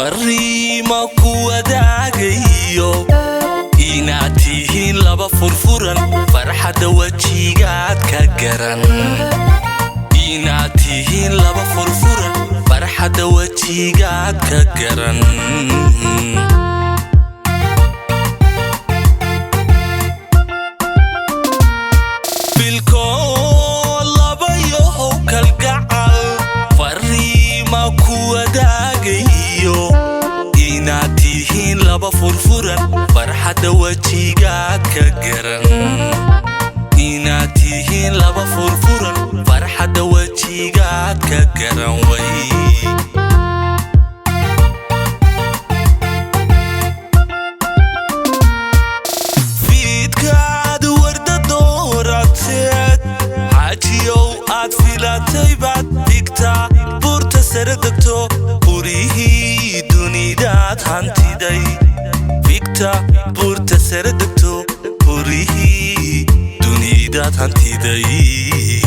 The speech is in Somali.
Fariima ku wadaagayo inaad tihiin laba furfuran, farxadda wejigaad ka garan. Inaad tihiin laba furfuran, farxadda wejigaad ka garan. Bilkoo labayohow kalgacal, fariima ku wadaagayo inaad tihiin laba furfuran, farxadda wejigaad ka garan. Inaad tihiin laba furfuran, farxadda wejigaad ka garan way. Fiidkaad warda doorateed, xaajiyow aad filatay baad dhigtaa buurta sare degto, burihii dunidaad hantiday. Figta buurta sare degto, burihii dunidaad hantiday.